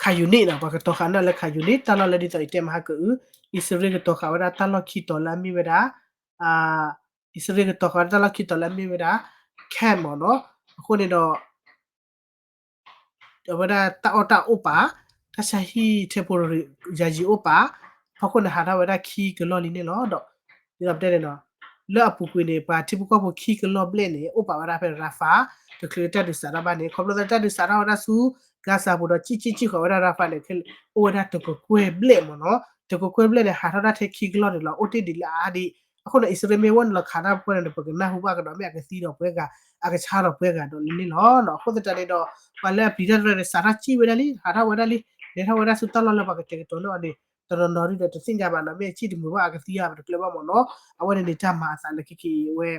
Khan Younis နီၤ ပှၤကတီၤဃာ်န့ၢ်အီၤလၢ Khan Younis တၢ်လီၢ်လၢဒ်သိးအံၤတဲမဟါကအု အံၣ်စရ့လးကတီၤဃာ်ဝဲဒၣ်တၢ်လီၢ်ခံတီၤလၢအမ့ၢ်ဝဲဒၣ် အံၣ်စရ့လးကတီၤဃာ်ဝဲဒၣ်တၢ်လီၢ်ခံတီၤလၢအမ့ၢ်ဝဲဒၣ် camp မ့ၢ်နီၤ အဃိန့ၣ်ဒီး အဝဲဒၣ်တၢ်အီၣ်တၢ်အိၣ်ပာ် တၢ်ဆါဟံၣ် temporary ယၤယံၤအိၣ်ပာ် ဖီခိၣ်န့ၣ်ဟးထီၣ်ဝဲဒၣ်ခံကလီၢ်လံန့ၣ်လီၤ. ဒီး ဒ်သိးပတဲန့ၣ်နီၤ လၢအပူၤကွံာ်န့ၣ် ပှၤထံဖိကီၢ်ဖိခံကလီၢ်ဘျဲၣ်န့ၣ် အိၣ်ပာ်ဝဲဒၣ်ဖဲ Rafah တချုးလၢတၢ်ဒုးစးထီၣ်ဘၣ်န့ၣ် ခီဖျိလၢတၢ်ဒုးစးထီၣ်ဝဲဒၣ်ဆူ Gaza ပူၤဒီး ကံၣ်ကံၣ်ကံၣ်ဃီၤဝဲဒၣ် Rafah န့ၣ် အိၣ်ဝဲဒၣ်တကကွဲၢ်ဘျဲၣ်မ့ၢ်နီၤ တကကွဲၢ်ဘျဲၣ်န့ၣ် ဟးထီၣ်ဒၣ်ထဲခံကလီၢ်န့ၣ်လီၤ အိၣ်တ့ၢ်ဒံးလၢအအါဒံး အဃိန့ၣ် အံၣ်စရ့လးမ့ၢ်ဝဲနုာ်လီၤခးတၢ်ပှဲၤန့ၣ် ပကနၢ်ဟူဘၣ်ကဒီး မ့ၢ်အကသံဒီးပှဲၤဂၤ အကဆါဒီးပှဲၤဂၤဒီးလၢန့ၣ်လီၤ. အဃိသတးန့ၣ်ဒီး ပှၤလၢအပျံၤတၢ်တရၢန့ၣ် စးထီၣ်စံၣ်ဝဲဒၣ်လံ ဟးထီၣ်ဝဲဒၣ်လံ လဲၤထီၣ်ဝဲဒၣ်ဆူတၢ်လီၢ်လၢပှၤကတဲာ်ကတီၤန့ၢ်အီၤန့ၣ် တနီၤနီၤဒ်ဒီးတသ့ၣ်ညါဘၣ်နီၤ မ့ၢ်အစံၣ်တမုာ်ဘၣ်အကသံအါပတကျၢၤဘၣ်မ့ၢ်နီၤ အဝဲန့ၣ်န့ၣ် တၢ်မၤအသးလၢခဲက့ၤဝဲ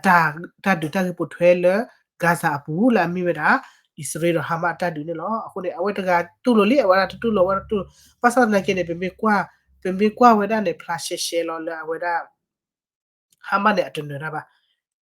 တၢ်ဒုးတၢ်ဂ့ၢ်ပိာ်ထွဲလၢ Gaza အပူၤလၢအမ့ၢ်ဝဲဒၣ် အံၣ်စရ့လးဒီး Hamas အတၢ်ဒုးန့ၣ်လီၤ. အဃိန့ၣ် အဝဲတဂၤတူၢ်လိာ်လံ အဝဲဒၣ်တတူၢ်လိာ် အဝဲဒၣ်တူၢ်လိာ် ဘၣ်ဆၣ်သနာ်က့န့ၣ် ပမ့ၢ်ကွၢ်ဝဲဒၣ်န့ၣ် ဖျါရှဲရှဲလီၤလၢအဝဲဒၣ် Hamas န့ၣ် အတနၢၤတၢ်ဘၣ်.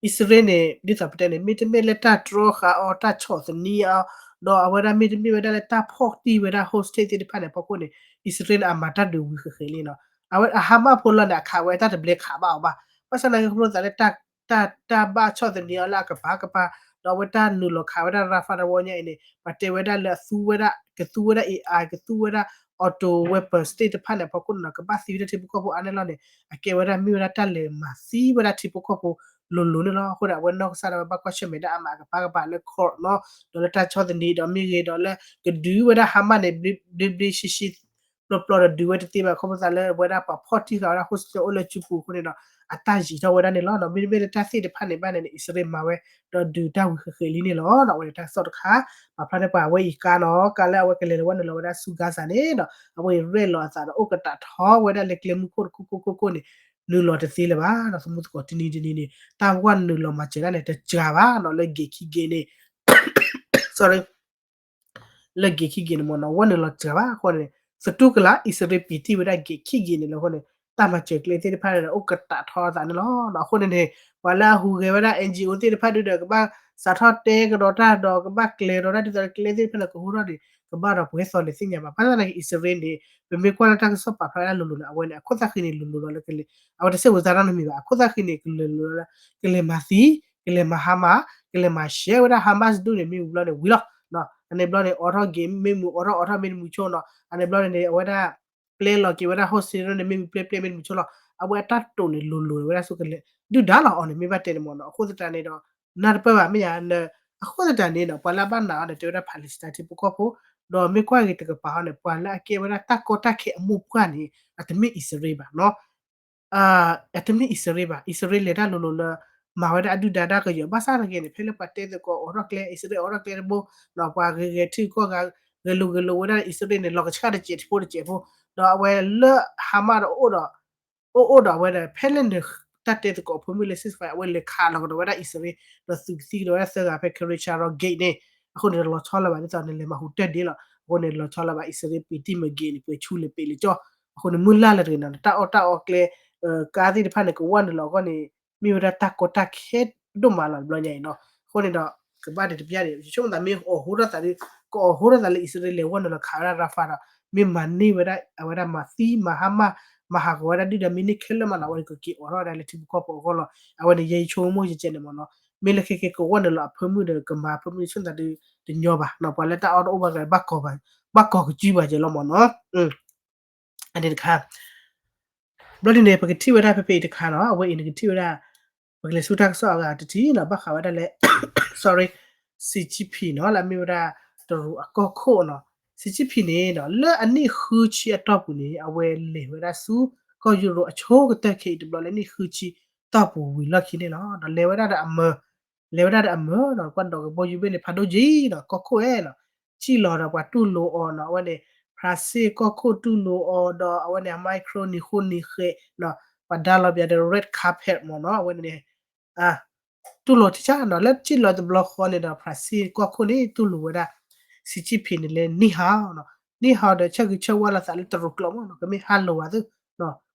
အံၣ်စရ့လးန့ၣ် ဒ်သိးပတဲန့ၣ် မ့တမ့ၢ်လၢတၢ်တြီဃာ်အီၤ တၢ်ဆီၣ်သနံးအီၤ ဒီးအဝဲဒၣ်မ့တမ့ၢ်ဝဲဒၣ်လၢတၢ်ဖီၣ်တံၢ်ဝဲဒၣ် hostage သ့ၣ်တဖၣ်န့ၣ် အဖီခိၣ်န့ၣ် အံၣ်စရ့လးန့ၣ် အမၤတၢ်ဒုးဝံၤဃဲးဃဲးလံနီၤ. အဝဲအ Hamas ဖိလီၤန့ၣ် အခးဝဲတၢ်တဘျဲခးဘၣ်အီၤဘၣ်. ဘၣ်ဆၣ်သနာ်က့ ခီဖျိသးလၢ တၢ်ဘၣ်ဆီၣ်သနံးအီၤလၢအကပၤကပၤ ဒီးအဝဲတၢ်နုာ်လီၤခးဝဲဒၣ် Rafah တဝီညါအံၤန့ၣ် ပှၤတဲဝဲဒၣ်လၢအသူဝဲဒၣ် ကသူဝဲဒၣ် AI ကသူဝဲဒၣ် auto weapon သ့ၣ်တဖၣ်န့ၣ် အဖီခိၣ်န့ၣ်နီၤ ကဘၣ်သံဝဲဒၣ်ထံဖိကီၢ်ဖိအါန့ၢ်လီၤန့ၣ် အကဲဝဲဒၣ်မ့ၢ်ဝဲဒၣ်တၢ်လဲၤမၤသံဝဲဒၣ်ထံဖိကီၢ်ဖိလိၤလိၤန့ၣ်လီၤ. အဃိဒီး အဝဲနီၢ်ကစၢ်ဒၣ်ဝဲဘၣ်ကွၢ်ဆၢၣ်မဲာ်ဒၣ်အမၤကပၤကပၤလၢ court နီၤ ဒီးလၢတၢ်ဆီၣ်သနံးဒီးမ့ၢ်ဂ့ၤဒီးလၢ ကဒုးဝဲဒၣ် Hamas န့ၣ် ဘျ့ဘျ့ဆှံဆှံ ပျီပျီဒီးဒုးဝဲတသ့ဘၣ် ခီဖျိသးလၢအဝဲဒၣ်ပှၤဖီၣ်တံၢ်ဃာ်ဝဲဒၣ် hostage အိၣ်လၢစုပူၤအဃိန့ၣ်ဒီး အတၢ်ယံာ်ထီၣ်ဝဲဒၣ်န့ၣ်လီၤ. မ့တမ့ၢ်လၢတၢ်သ့ၣ်တဖၣ်န့ၣ်ဘၣ်န့ၣ် အံၣ်စရ့လးမၤဝဲ ဒီးဒုးတၢ်ဝံၤဃဲးဃဲးလံန့ၣ်လီၤ. အဝဲန့ၣ်တၢ်ကစီၣ်တခါ ပာ်ဖျါန့ၢ်ပှၤအဝဲအံၤကါနီၤ ကါလၢအဝဲကလဲၤလီၤဝဲနုာ်လီၤဝဲဒၣ်ဆူ Gaza န့ၣ်ဒီး အဝဲအံၤရဲၣ်လီၤအသးဒီးအိၣ်ကတးထီဝဲဒၣ်လၢကျဲမုၢ်ခိၣ်တခိၣ်ခိၣ်ခိၣ်ခိၣ်န့ၣ် နုာ်လီၤတသ့လၢၤဘၣ်. ဒီးသမူသကိးတနံၤတနံၤန့ၣ် တၢ်ဝဲနုာ်လီၤမၤစၢၤဒၣ်န့ၣ် တစှၤဘၣ်နီၤ လၢ gate ခံ gate န့ၣ် sorry လၢ gate ခံ gate န့ၣ်မ့ၢ်နီၤ ဝဲနုာ်လီၤစှၤဘၣ်အဃိန့ၣ် သတူၢ်ကလာ် အံၣ်စရ့လးပံာ်တံၢ်ဝဲဒၣ် gate ခံ gate န့ၣ်လီၤအဃိန့ၣ် တၢ်မၤစၢၤကျဲသ့ၣ်တဖၣ်န့ၣ် အိၣ်ကတးထီအသးန့ၣ်လီၤ. အဃိန့ၣ်န့ၣ် ပှၤလၢအဟူးဂဲၤဝဲဒၣ် NGO သ့ၣ်တဖၣ်ဒုဒီး ကဘၣ်စးထီၣ်တဲကဒီးတၢ်ဒီး ကဘၣ်ကျဲၤဒီးတၢ်ဒ်သိးကျဲသ့ၣ်တဖၣ်န့ၣ် ကဟူထီၣ်န့ၣ် ကဘၣ်ဒီးပှဲၤသီလဲၤသ့ၣ်ညါဘၣ်. ဘၣ်ဆၣ်သနာ်က့ အံၣ်စရ့လးန့ၣ် ပမ့ၢ်ကွၢ်လၢတၢ်ကစီၣ်ပာ်ဖျါဝဲဒၣ်လိၤလိၤန့ၣ် အဝဲန့ၣ် အခိၣ်သၣ်ဃံန့ၣ် လိၤလိၤလီၤလၢ အဝဲတစဲးဝဲသးနီတမံၤဘၣ်. အခိၣ်သၣ်ဃံန့ၣ် ကလဲၤလိၤလီၤလၢ ကလဲၤမၤသံ ကလဲၤမၤဟါမၢ် ကလဲၤမၤရှဲဝဲဒၣ် Hamas ဒူၣ်န့ၣ် မ့ၢ်ဝံၤဘျီန့ၣ်ဝံၤလီၤ. အန့ၣ်ဘျီန့ၣ် အိးထီၣ် game မ့ၢ်မုာ် အိးထီၣ်အိးထီၣ် မ့ၢ်တမုာ်ဆိနီၤ အန့ၣ်ဘျီန့ၣ် အဝဲဒၣ် ပျဲလီၤက့ၤဝဲဒၣ် hostage န့ၣ် မ့ၢ်မုာ်ပျဲပျဲ မ့ၢ်တမုာ်ဆိလီၤ. အဝဲအတၢ်တိာ်န့ၣ် လိၤလိၤဝဲဒၣ်ဆူကလဲၤ ဒုၣ်ဒါလီၤအီၤန့ၣ် မ့ၢ်ဘၣ်တဲန့ၣ်မ့ၢ်နီၤ အဃိသတးန့ၣ်ဒီး နၢ်တပၢၢ်ဘၣ်မ့ၢ်ယါ အဃိသတးန့ၣ်ဒီး ပှၤလၢအဘၣ်နာ်အီၤန့ၣ် တဲဝဲဒၣ် Palestine ထံဖိကီၢ်ဖိ ဒီးမ့ၢ်ကွၢ်က့ၤတကပၤဟီန့ၣ် ပှၤလၢအကဲဝဲဒၣ်တၢ်ကီတၢ်ခဲအမိၢ်ပှၢ်န့ၣ် အတမ့ၢ်အံၣ်စရ့လးဘၣ်နီၤ အတမ့ၢ်အံၣ်စရ့လးဘၣ်. အံၣ်စရ့လးလဲၤတၢ်လိၤလိၤလၢ မၤဝဲဒၣ်အဒုၣ်ဒါတၢ်ကယၢၤ ဘၣ်ဆၣ်သနာ်က့န့ၣ် ဖဲလၢပှၤတဲသကိးအိးထီၣ်ကျဲ အံၣ်စရ့လးအိးထီၣ်ကျဲတဘိ ဒီးပှၤဂဲၤဂဲၤထံကီၢ်ဂၤ ဂဲၤလိာ်ဂဲၤလိာ်ဝဲဒၣ်အံၣ်စရ့လးန့ၣ် လီၤကဆှၣ်တစဲးတဖိတစဲးဖိ ဒီးအဝဲလၢ Hamas ဒီးအိၣ်ဒီး အိၣ်အိၣ်ဒီးအဝဲဒီး ဖဲလၢနတၢ်တဲသကိးအဖိမုၣ်လၢ ceasefire အဝဲလဲၤခးလီၤကဒီးဝဲဒၣ်အံၣ်စရ့လး ဒီးသုးကသံကဒီးဝဲဒၣ်သၢဂၤဖဲ Kiryat Sheba gate န့ၣ် အဃိန့ၣ် လီၤဆီလၢၤဘၣ် ဒ်သိးနလဲၤမၤဟူးတၢၢ်ဒ့လီၤ. အဃိန့ၣ် လီၤဆီလၢၤဘၣ် အံၣ်စရ့လးပံာ်တံၢ်မ့ၢ် gate န့ၣ် ပှဲၤဆူလဲၤပ့ၤလဲၤကၠီ အဃိန့ၣ် မုၢ်လၢ်လၢတဂ့ၤနီၤ တၢ်အီၣ်တၢ်အီကျဲ ကါသ့ၣ်တဖၣ်န့ၣ် ကဝဲနုာ်လီၤအဂီၢ်န့ၣ် မ့ၢ်ဝဲဒၣ်တၢ်ကီတၢ်ခဲဒိၣ်မးလီၤတဘျီညါအံၤနီၤ. အဃိန့ၣ်ဒီး ကဘၣ်ဒံးတပျၢ်န့ၣ် ယဆိကမိၣ်သးမ့ၢ်အီၣ်ဟိထီၣ်သးလၢ ကအီၣ်ဟိထီၣ်သးလၢ အံၣ်စရ့လးလဲၤဝဲနုာ်လီၤခးဝဲဒၣ် Rafah ဒီး မ့ၢ်မၤန့ၢ်ဝဲဒၣ် အဝဲဒၣ်မၤသံမၤဟါမၢ် မၤဟးဂီၤဝဲဒၣ်ဒုၣ်ဒါမ့ၢ်န့ၢ်ခဲလၢာ်မးနီၤ အဝဲန့ၣ်ကက့ၤအိးထီၣ်ဝဲဒၣ်လၢထံဖိကီၢ်ဖိအဂီၢ်လီၤ. အဝဲန့ၣ် ယဲယဆိကမိၣ်ယကဲန့ၣ်မ့ၢ်နီၤ မ့ၢ်လၢခဲကဲကဝဲနုာ်လီၤအဖၢမုၢ်ဒီး ကမၤအဖၢမုၢ်ဆိကမိၣ်သးဒုးတညီဘၣ်နီၤ ပှၤလၢတၢ်အီၣ်တအိၣ်ဘၣ်ဂၤ ဘၣ်ကီၤကစုဘၣ်ကဲလီၤမ့ၢ်နီၤ. အန့ၣ်တခါ ဘျီဒ်န့ၣ် ပကထံၣ်ဝဲဒၣ်ဖဲဖဲအံၤတခါနီၤ အဝဲအံၤနကထံၣ်ဝဲဒၣ် ပကလဲၤဆူတၢ်ကစီၣ်အဂၤတထံၣ်နီၤ ဘၣ်ဃးဝဲဒၣ်လၢ sorry စံးကၠံဖံးနီၤ လၢအမ့ၢ်ဝဲဒၣ်တရူးအကီၢ်ခိၣ်နီၤ စံးကၠံဖံန့ၣ်ဒီး လၢအနံၣ်ဃုဆံအတီၢ်ပူၤန့ၣ် အဝဲလဲၤဝဲဒၣ်ဆူ ကီၢ်ယူရိအဆိကတၢၢ်ခဲအံၤတဘျီလၢနံၣ်ဃုဆံတီၢ်ပူၤဝံၤလီၢ်ခံန့ၣ်လီၤ. ဒီးလဲၤဝဲဒၣ်ဒီးအမၢ လဲၤဝဲဒၣ်ဒီးအမၢဒီး ကွၢ်ဒီးကဘီယူၤဘ့ၣ်န့ၣ် ဖးဒိၣ်ကံဒီးကီၢ်ခိၣ်အဲၣ်နီၤ စံၣ်လီၤဒီးပှၤတူၢ်လိာ်အီၤနီၤ အဝဲန့ၣ် ဖြၣ်စ့ၣ်ကီၢ်ခိၣ်တူၢ်လိာ်အီၤဒီး အဝဲန့ၣ် Macron န့ၣ်ဃိန့ၣ်ဃဲးနီၤ ပှၤဒါလီၤပျးဒီး red carpet မ့ၢ်နီၤ အဝဲန့ၣ် တူၢ်လိာ်ထံဆါနီၤ လၢစံၣ်လီၤတဘျီဃီန့ၣ်ဒီး ဖြၣ်စ့ၣ်ကီၢ်ခိၣ်န့ၣ် တူၢ်လိာ်ဝဲဒၣ် စံးကၠံဖံန့ၣ်လၢ နီၣ်ဟီနီၤ နီၣ်ဟီဒီးဆၢဂ့ၤဆၢဝါလိာ်သးလၢတရူးကျိာ်မ့ၢ်နီၤ ကမ့ၢ်ဟါလိၤဝဲသု ကီ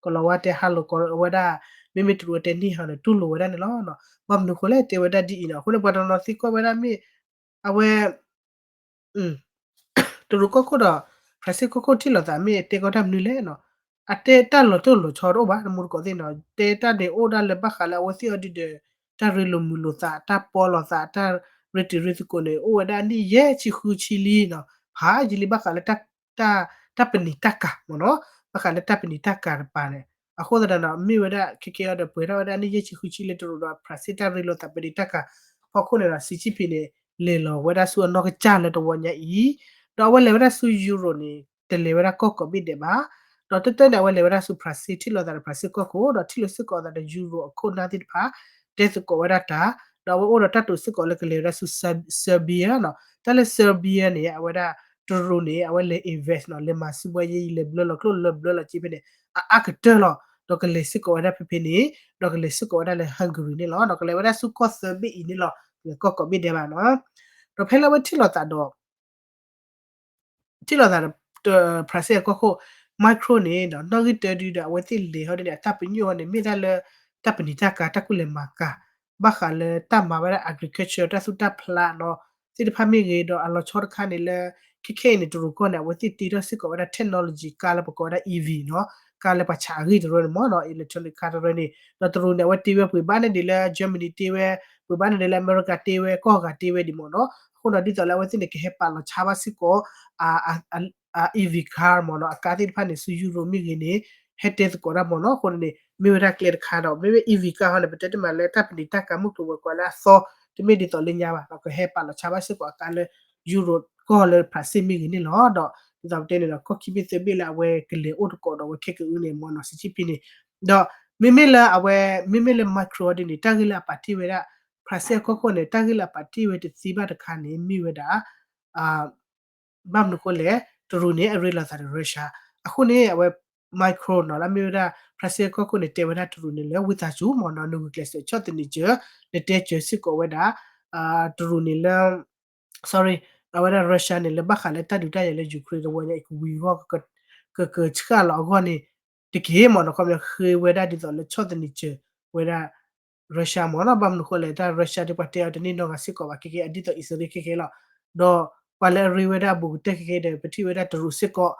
ၤလၤဝါတဲဟါလိၤကီၤဝဲဒၣ် မ့မ့ၢ်တရူးတဲ နီၣ်ဟီန့ၣ် တူၢ်လိာ်ဝဲဒၣ်န့ၣ်လီၤ. ဘၣ်မနုၤဃိလဲၣ်တဲဝဲဒၣ်ဒ်အံၤနီၤ အဃိန့ၣ် ပှၤတနီၤသံကွၢ်ဝဲဒၣ်မ့ၢ် အဝဲ တရူးကီၢ်ခိၣ်ဒီး ဖြၣ်စ့ၣ်ကီၢ်ခိၣ်ထံၣ်လိာ်သးမ့ၢ်တဲကီးတၢ်မနုၤလဲၣ်နီၤ အတဲတၢ်လီၤတိၢ်လီၤဆီတအိၣ်ဘၣ် တမူတကိးသ့ၣ်နီၤ တဲတၢ်န့ၣ်အိၣ်ဒၣ်လၢဘၣ်ဃးလၢအဝဲသ့ၣ်အီၤဒ်ဒီး တၢ်ရ့လိာ်မုာ်လိာ်သး တၢ်ပီလိာ်သး တၢ်ရ့တံၤရ့သကိးန့ၣ် အိၣ်ဝဲဒၣ်နံၣ်ယဲၢ်ဆံဃုဆံလံနီၤ ဖးယံာ်လံဘၣ်ဃးလၢ တၢ်ပနံာ်တၢ်ကၤမ့ၢ်နီၤ ဘၣ်ဃးလၢတၢ်ပနံာ်တၢ်ကၤတပၤန့ၣ် အဃိသတးဒီး မ့ၢ်ဝဲဒၣ်ခဲကဲအံၤဒီး ပှဲၤထီၣ်ဝဲဒၣ်နံၣ်ယဲၢ်ဆံဃုဆံလၢတရူးဒီး ဖြၣ်စ့ၣ်တၢ်ရ့လိာ်သးပနံာ်တၢ်ကၤဖီခိၣ်န့ၣ်ဒီး စံးကၠံဖံန့ၣ် လဲၤလီၤဝဲဒၣ်ဆူအနီၢ်ကစၢ်လၢတဝီညါအံၤ ဒီးအဝဲလဲၤဝဲဒၣ်ဆူယူရိးန့ၣ် တလဲၤဝဲဒၣ်ကီၢ်ကိးဘ့ၣ်ဒဲးဘၣ် ဒီးတၢ်တၢ်န့ၣ် အဝဲလဲၤဝဲဒၣ်ဆူဖြၣ်စ့ၣ်ထံၣ်လိာ်သးဒီးဖြၣ်စ့ၣ်ကီၢ်ခိၣ် ဒီးထံၣ်လိာ်စ့ၢ်ကီးသးဒီးယူရိးအခိၣ်နၢ်သ့ၣ်တဖၣ် တဲသကိးဝဲဒၣ်တၢ် ဒီးအဝဲအိၣ်ဒီးတၢ်တိာ်စ့ၢ်ကီးလၢကလဲၤဝဲဒၣ်ဆူ Serbia နီၤ တၢ်လၢ Serbia န့ၣ် အဝဲဒၣ်တရူးန့ၣ် အဝဲလဲၤ invest နီၤ လဲၤမၤစုဘှဲယဲအံၤ လဲၤဘျၢလီၤကျိၣ်လၢဘျၢလီၤစ့ဖဲန့ၣ် အအါကတၢၢ်လီၤ ဒီးကလဲၤစ့ၢ်ကီးဝဲဒၣ်ဖဲဖဲန့ၣ် ဒီးကလဲၤစ့ၢ်ကီးဝဲဒၣ်လၢ Hungary န့ၣ်လီၤ ဒီးကလဲၤဝဲဒၣ်ဆူကီၢ်သၢဘ့ၣ်အံၤန့ၣ်လီၤ ကီၢ်ကိးဘ့ၣ်ဒဲးဘၣ်နီၤ ဒီးဖဲလၢအဝဲထံၣ်လိာ်သးဒီး ထံၣ်လိာ်သးဒီး ဖြၣ်စ့ၣ်အကီၢ်ခိၣ် Macron န့ၣ်ဒီး နီၣ်ဂံၢ်တၢဒုဒီး အဝဲသ့ၣ်လဲၤဟီဒ်န့ၣ် အတၢ်ပညိၣ်ဟီန့ၣ် မ့ၢ်ဒၣ်လၢ တၢ်ပနံာ်တၢ်ကၤ တၢ်ကူၣ်လဲၤမၤကၤ ဘၣ်ဃးလၢတၢ်မၤဝဲဒၣ် agriculture တၢ်သူၣ်တၢ်ဖျးနီၤ သ့ၣ်တဖၣ်မ့ၢ်ဂ့ၤဒီး အလီၤဆီတခါန့ၣ်လၢ ခဲခဲအံၤန့ၣ် တရူးကီၢ်န့ၣ် အဝဲသ့ၣ်တ့ထီၣ်စ့ၢ်ကီးဝဲဒၣ် technology ကါလၢပကိးဝဲဒၣ် E V နီၤ ကါလၢပှၤဆးအဂ့ၢ်တရၢန့ၣ်မ့ၢ်နီၤ electronic car တရၢန့ၣ် ဒီးတရူးန့ၣ် အဝဲတ့ဝဲပှ့ၤဘၣ်န့ၣ်ဒ်လၢ Germany တ့ဝဲ ပှ့ၤဘၣ်န့ၣ်ဒ်လၢအမဲရကၤတ့ဝဲ ကီၢ်ဂၤတ့ဝဲဒ်မ့ၢ်နီၤ အဃိဒီးဒ်သိးလၢအဝဲသ့ၣ်န့ၣ် ကဟဲပာ်လီၤဆါဘၣ်စ့ၢ်ကီး အ E V car မ့ၢ်နီၤ အကါသ့ၣ်တဖၣ်န့ၣ် ဆူယူရိးမ့ၢ်ဂ့ၤန့ၣ် ဟဲတဲသကိးတၢ်မ့ၢ်နီၤ အဃိန့ၣ် မ့ၢ်ဝဲဒၣ်ကျဲတခါဒီး မ့မ့ၢ် E V car ဟီန့ၣ် ပတဲတမံၤလၢတၢ်ပနံာ်တၢ်ကၤမုၢ်ကျိၤဝဲၤကွာ်လၢအသီ တမ့ၢ်ဒ်သိးလၢညါဘၣ် ဒီးကဟဲပာ်လီၤဆါဘၣ်စ့ၢ်ကီးအကါလၢ ယူရိးကီၢ်လၢဖြၣ်စ့ၣ်မ့ၢ်ဂ့ၤန့ၣ်လီၤ. ဒီးဒ်သိးပတဲန့ၣ်ဒီး ကီၢ်ခံဘ့ၣ်သၢဘ့ၣ်လၢအဝဲကလဲၤအိၣ်သကိးဒီးအဝဲခဲကအုန့ၣ်မ့ၢ်နီၤ စံးကၠံဖံန့ၣ် ဒီးမ့မ့ၢ်လၢအဝဲ မ့မ့ၢ်လၢ Macron ဒ်န့ၣ် တၢ်ဂ့ၢ်လၢအပာ်တ့ၢ်ဝဲဒၣ် ဖြၣ်စ့ၣ်အကီၢ်ခိၣ်န့ၣ် တၢ်ဂ့ၢ်လၢအပာ်တ့ၢ်ဝဲတသ့ဘၣ်တခါန့ၣ် မ့ၢ်ဝဲဒၣ် ဘၣ်မနုၤဃိလဲၣ် တရူးန့ၣ် အရ့လိာ်သးဒီး Russia အဃိန့ၣ် အဝဲ Macron နီၤ လၢအမ့ၢ်ဝဲဒၣ် ဖြၣ်စ့ၣ်အကီၢ်ခိၣ်န့ၣ် တဲဝဲဒၣ်တရူးန့ၣ်လၢ ဝံသးစူၤမ့ၢ်နီၤ နဂုာ်ကျဲးစၢးဆီၣ်သနံးစၢၤ နတဲစၢၤစ့ၢ်ကီးဝဲဒၣ် တရူးန့ၣ်လၢ sorry အဝဲဒၣ် Russia န့ၣ် လၢဘၣ်ဃးလၢတၢ်ဒုးတၢ်ယၤလၢ Ukraine တဝီညါအံၤ ကဝံၤအဂီၢ် ကကဆှၣ်လီၤအဂီၢ်န့ၣ် တက့ၢ်မ့ၢ်နီၤ ခီပညီဃ့ဝဲဒၣ်ဒ်သိးလၢဆီၣ်သနံးစၢၤဝဲဒၣ် Russia မ့ၢ်နီၤ ဘၣ်မနုၤဃိလဲၣ် တၢ် Russia ဒ်ပှၤတဲအီၤတန့ၢ်နီတဂၤစ့ၢ်ကီးဘၣ် ခဲကဲအဒ်သိးအံၣ်စရ့လးခဲကဲလီၤ ဒီးပှၤလၢအရ့ဝဲဒၣ်အဘူးကတၢၢ်ခဲကဲဒီး ပထံၣ်ဝဲဒၣ်တရူးစ့ၢ်ကီး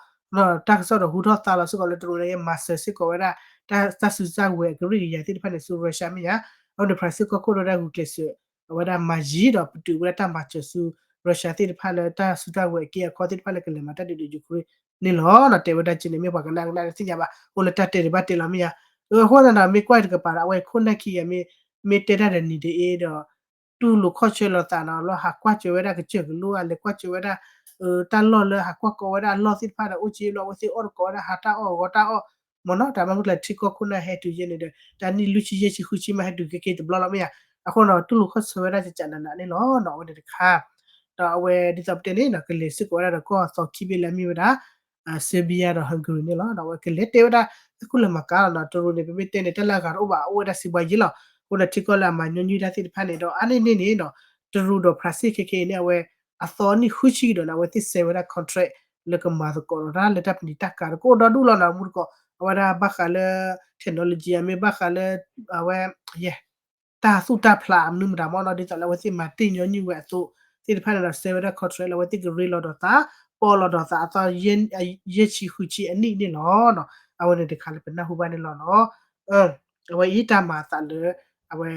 တၢ်ကစီၣ်ဒီးဟူထီၣ်သါလီၤစ့ၢ်ကီးလၢတရူးန့ၣ် မၤစၢၤစ့ၢ်ကီးဝဲဒၣ် တၢ်စုတၢ်ဝဲၤအကရံၣ်ကယၤသ့ၣ်တဖၣ်န့ၣ်ဆူ Russia မ့ၢ်ဧါ အဃိန့ၣ် ဖြၣ်စ့ၣ်ကီၢ်ခိၣ်ဒီးဒၣ်ဂုာ်ကျဲးစၢး အဝဲဒၣ်မၤယံၤဒီးပတုာ်ဝဲဒၣ်တၢ်မၤစၢၤဆူ Russia သ့ၣ်တဖၣ်လၢတၢ်စုတၢ်ဝဲၤအက့အခီ သ့ၣ်တဖၣ်လၢကလဲၤမၤတၢ်ဒုးဒီး Ukraine န့ၣ်လီၤ. တဲဝဲဒၣ်က့န့ၣ် မ့ၢ်ပှၤကနၣ်ကနၣ်သ့ၣ်ညါဘၣ် အိၣ်လၢတၢ်တဲတဘၣ်တဲလီၤမ့ၢ်ဧါ အဃိသတးဒီး မ့ၢ်ကွၢ်တကပၤဒီး အဝဲခိၣ်နၢ်ခံဂၤမ့ၢ် မ့ၢ်တဲတၢ်ဒီးနံၤဒ်အံၤဒီး တူၢ်လိာ်ခီၣ်ဆၢလိာ်သးနီၤ လီၤဟးကွၢ်စၢၤဝဲဒၣ်ကစၢၢ်ကလိ လဲၤကွၢ်စၢၤဝဲဒၣ် တၢ်လီၢ်လၢဟးကွၢ်ကီဝဲဒၣ်အလီၢ်သ့ၣ်တဖၣ်ဒီး အိၣ်က့လီၤ အဝဲသ့ၣ်အီၣ်တကိးဝဲဒၣ်ဟးတၢ်အီၣ်ဂီၤတၢ်အီၣ် မ့ၢ်နီၤ တၢ်မၤမုၢ်ကျၢၤထံကီၢ်ခိၣ်နၢ်ဟဲတုၤယဲန့ၣ်ဒီး တၢ်နံၣ်လွံၢ်ဆံယဲၢ်ဆံဃုဆံမးဟဲတုၤကဲက့ၤတဘျီလီၤမ့ၢ်ဧါ အဃိနီၤ တူၢ်လိာ်ခီၣ်ဆၢဝဲဒၣ်ကကနးနးန့ၣ်လီၤနီၤ အဝဲန့ၣ်တခါ ဒီးအဝဲဒ်သိးပတဲန့ၣ်နီၤ ကလဲၤစ့ၢ်ကီးဝဲဒၣ်ဒီးကီၢ်အသီခံဘ့ၣ်လၢအမ့ၢ်ဝဲဒၣ် Serbia ဒီး Hungary န့ၣ်လီၤ. ဒီးအဝဲကလဲၤတဲဝဲဒၣ် တၢ်ကူၣ်လဲၤမၤကၤလီၤနီၤ တရူးန့ၣ် ပမ့ၢ်တဲန့ၣ် တၢ်လၢအဂၤတအိၣ်ဘၣ် အိၣ်ဝဲဒၣ်စံးဘှါယံၤလီၤ. အဃိဒီးထံကီၢ်လၢအမၤညီနုၢ်တၢ်သ့ၣ်တဖၣ်န့ၣ်ဒီး အါန့ၢ်န့ၣ်န့ၣ်နီၤ တရူးဒီးဖြၣ်စ့ၣ်ခဲခဲအံၤန့ၣ် အဝဲ အသီနံၣ်ဃုဆံကဒီးန့ၣ် အဝဲသ့ၣ်စဲးဝဲဒၣ် contract လၢကမၤသကိးဒီးတၢ်လၢတၢ်ပနံာ်တၢ်ကၤတကအိၣ်ဒီဒူၣ်လီၤနီၤ မူတကိး အဝဲဒၣ်ဘၣ်ဃးလၢ technology အမ့ၢ်ဘၣ်ဃးလၢ အဝဲ ယဲ တၢ်သူၣ်တၢ်ဖျးအမနုၤမတၤမ့ၢ်နီၤ ဒ်သိးလၢအဝဲသ့ၣ်မၤတ့ၢ်ညီနုၢ်ဝဲအသိး သ့ၣ်တဖၣ်န့ၣ်ဒီး စဲးဝဲဒၣ် contract လၢအဝဲသ့ၣ်ကရ့လိာ်ဒီးသး ပီၣ်လီၤဒီးသးအသီ ယဲၢ်ဆံဃုဆံအနံၣ်န့ၣ်လီၤ. အဝဲန့ၣ်တခါလၢပနၢ်ဟူဘၣ်န့ၣ်လီၤနီၤ. အဝဲအံၤတၢ်မၤအသးလၢ အဝဲ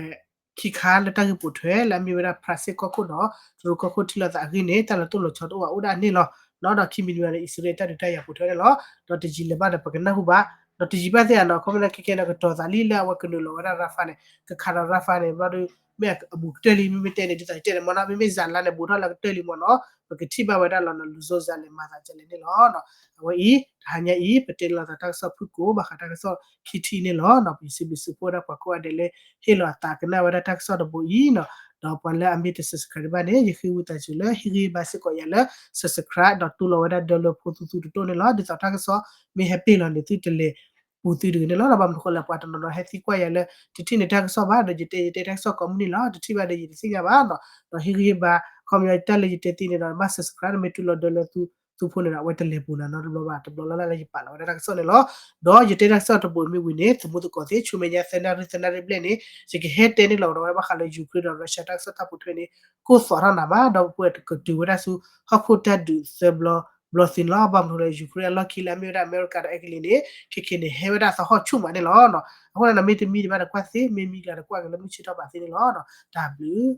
ခံခါလၢတၢ်ဂ့ၢ်ပိာ်ထွဲလၢအမ့ၢ်ဝဲဒၣ်ဖြၣ်စ့ၣ်ကီၢ်ခိၣ်ဒီး တရူးကီၢ်ခိၣ်ထံၣ်လိာ်သးအဂ့ၢ်န့ၣ် တၢ်လီၤတိၢ်လီၤဆီတအိၣ်ဘၣ်အိၣ်ဒၣ်န့ၣ်လီၤ. ဒီးခံမံၤတမံၤဒီးအံၣ်စရ့လးတၢ်ဒုးတၢ်ယၤပိာ်ထွဲန့ၣ်လီၤ. ဒီးတယံာ်လၢၤဘၣ်ဒီးပကနၢ်ဟူဘၣ် ဒီးတယံာ်ဘၣ်သ့ၣ်ဧါနီၤ ခီဖျိလၢခဲခဲန့ၣ် ကတီၤသးလံလၢအဝဲကနုာ်လီၤဝဲဒၣ် Rafah န့ၣ် ကခးဒီး Rafah န့ၣ် ဘျီဒီး မ့ၢ်အဘူးကတၢၢ်လံ မ့မ့ၢ်တဲန့ၣ် ဒ်သိးယတဲန့ၣ်မ့ၢ်နီၤ မ့မ့ၢ် ဇာတ်လမ်း န့ၣ် ဘူးထီၣ်လၢကတၢၢ်လံမ့ၢ်နီၤ ပကထံၣ်ဘၣ်ဝဲဒၣ်လီၤနီၤ လူၤစိ ဇာတ်လမ်း မၤသးဒ်လဲၣ်န့ၣ်လီၤ. အဝဲအံၤ တဟါညါအံၤ ပတဲလီၤသးတၢ်ကစီၣ်ဖုၣ်ကိာ် ဘၣ်ဃးတၢ်ကစီၣ်ခံထံၣ်န့ၣ်လီၤ. ပစံးဘျုးစံးဖှိၣ်ဝဲဒၣ်ပှၤကိးဂၤဒဲးလၢ ဟ့ၣ်လီၤအသးကနၣ်ဝဲဒၣ်တၢ်ကစီၣ်တဘိအံၤနီၤ ဒီးပှၤလၢအမ့ၢ်တ subscribe ဘၣ်န့ၣ် ယဃ့ဝံသးစူၤလၢ ဟ့ၣ်ဂံၢ်ဘါစ့ၢ်ကီးယၤလၢ subscribe ဒီးတူၢ်လိာ်ဝဲဒၣ်ဒၢလၢဖိသူသူတတိၢ်န့ၣ်လီၤ. ဒ်သိးတၢ်ကစီၣ်မ့ၢ်ဟဲပ့ၢ်လီၤန့ၣ် သုတလဲၤပူၤသုတဂ့ၤန့ၣ်လီၤ. ဘၣ်မနုၤဃိလဲၣ် ပှၤတနီၤနီၤဟဲသံကွၢ်ယၤလၢ တထံၣ်န့ၣ်တၢ်ကစီၣ်ဘၣ် ဒီးယတဲယတဲတၢ်ကစီၣ်ကိးမုၢ်နံၤလီၤ တထံၣ်ဘၣ်ဒီးယတသ့ၣ်ညါဘၣ်နီၤ ဒီးဟ့ၣ်ဂံၢ်ဟ့ၣ်ဘါ ခီပညီတၢ်လၢယတဲသ့န့ၣ်ဒီး ဘၣ် subscribe နမ့ၢ်တူၢ်လိာ်ဒၢလၢသု သုဖိန့ၣ်ဒီး အဝဲတလဲၤပူၤနၤနီတဘျီဘၣ် တဘျီလၢ်လၢ်လၢယပာ်လီၤဝဲဒၣ်တၢ်ကစီၣ်န့ၣ်လီၤ. ဒီးယတဲတၢ်ကစီၣ်တဘိမ့ၢ်ဝံၤန့ၣ် သမူသကိးသ့ၣ် ဆူမဲာ်ညါသၢနၣ်ရံၣ်သၢနၣ်ရံၣ်ဘျဲၣ်န့ၣ် ယကဟဲတဲန့ၣ်လီၤဒီးဝဲဘၣ်ဃးလၢ Ukraine ဒီး Russia တၢ်ကစီၣ်တၢ်ပိာ်ထွဲန့ၣ် ကိၢ်သီထီၣ်နၤမး ဒီးပကကတုၤဝဲဒၣ်ဆူ ဟီၣ်ခိၣ်တၢ်ဒုးသၢဘျီ ဘျီသ့န့ၣ်လီၤ. ဘၣ်မနုၤလဲၣ် Ukraine အလီၢ်ခံလၢအမ့ၢ်ဝဲဒၣ်အမဲရကၤဒီးအဲကလံးန့ၣ် ခဲခဲန့ၣ် ဟဲဝဲဒၣ်သဟီၣ်ဆူၣ်မးန့ၣ်လီၤ. အဃိန့ၣ် မ့ၢ်တမံတဘၣ်တကွၢ်သ့ မ့ၢ်မံကျါတကွၢ်က့ၤလၢမုၢ်ဆ့ၣ်ထီၣ်ဘၣ်သ့န့ၣ်လီၤ. တၢ်ဘျုး